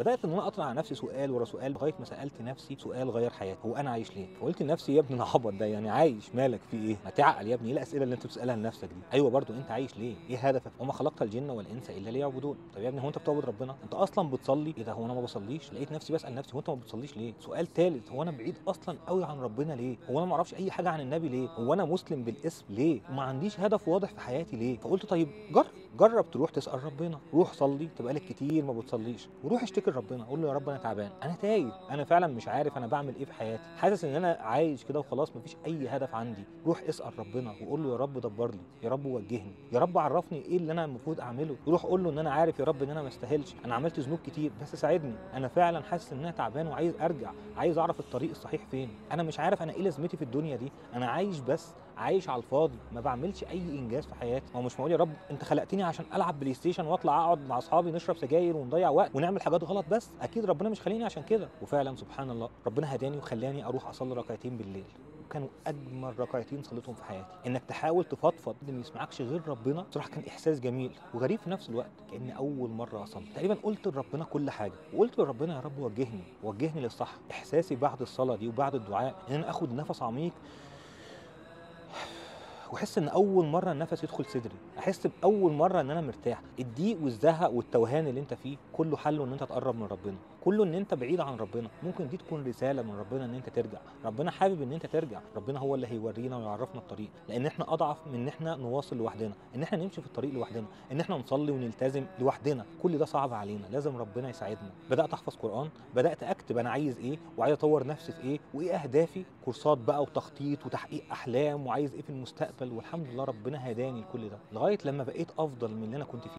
بدات ان انا اطلع على نفسي سؤال ورا سؤال لغاية ما سالت نفسي سؤال غير حياتي، هو انا عايش ليه؟ فقلت لنفسي يا ابن العبط ده، يعني عايش مالك في ايه؟ ما تعقل يا ابني، ايه الاسئلة اللي انت بتسالها لنفسك دي؟ ايوه برضو انت عايش ليه؟ ايه هدفك؟ وما خلقت الجن والانس الا ليعبدون. طب يا ابني هو انت بتعبد ربنا؟ انت اصلا بتصلي؟ ايه ده، هو انا ما بصليش؟ لقيت نفسي بسال نفسي هو انت ما بتصليش ليه؟ سؤال ثالث، هو انا بعيد اصلا قوي عن ربنا ليه؟ هو انا ما اعرفش اي حاجة عن النبي ليه؟ هو انا مسلم بالاسم ليه؟ وما عنديش هدف واضح في حياتي ليه؟ فقلت طيب جرب تروح تسال ربنا، روح صلي، انت بقالك كتير ما بتصليش، وروح اشتكي لربنا، قول له يا رب انا تعبان، انا تايه، انا فعلا مش عارف انا بعمل ايه في حياتي، حاسس ان انا عايش كده وخلاص، مفيش اي هدف عندي. روح اسال ربنا وقول له يا رب دبر لي، يا رب وجهني، يا رب عرفني ايه اللي انا المفروض اعمله. روح قول له ان انا عارف يا رب ان انا ما استاهلش، انا عملت ذنوب كتير، بس ساعدني، انا فعلا حاسس ان انا تعبان وعايز ارجع، عايز اعرف الطريق الصحيح فين، انا مش عارف انا ايه لازمتي في الدنيا دي، انا عايش بس عايش على الفاضي، ما بعملش اي انجاز في حياتي. هو مش معقول يا رب انت خلقتني عشان العب بلاي ستيشن واطلع اقعد مع اصحابي نشرب سجاير ونضيع وقت ونعمل حاجات غلط، بس اكيد ربنا مش خليني عشان كده. وفعلا سبحان الله ربنا هداني وخلاني اروح اصلي ركعتين بالليل، وكانوا اجمل ركعتين صليتهم في حياتي. انك تحاول تفضفض ما يسمعكش غير ربنا، بصراحة كان احساس جميل وغريب في نفس الوقت، كان اول مرة اصلي تقريبا قلت لربنا كل حاجة، وقلت لربنا يا رب وجهني، وجهني للصح. احساسي بعد الصلاة دي وبعد الدعاء ان انا اخد نفس عميق واحس ان اول مرة النفس يدخل صدري، احس باول مرة ان انا مرتاح. الضيق والزهق والتوهان اللي انت فيه كله حله ان انت تقرب من ربنا، كله ان انت بعيد عن ربنا. ممكن دي تكون رسالة من ربنا ان انت ترجع، ربنا حابب ان انت ترجع، ربنا هو اللي هيورينا ويعرفنا الطريق، لان احنا اضعف من ان احنا نواصل لوحدنا، ان احنا نمشي في الطريق لوحدنا، ان احنا نصلي ونلتزم لوحدنا، كل ده صعب علينا، لازم ربنا يساعدنا. بدات احفظ قران، بدات اكتب انا عايز ايه وعايز اطور نفسي في ايه وايه اهدافي، كورسات بقى وتخطيط وتحقيق احلام وعايز ايه في المستقبل، والحمد لله ربنا هداني لكل ده لغاية لما بقيت افضل من اللي انا كنت فيه.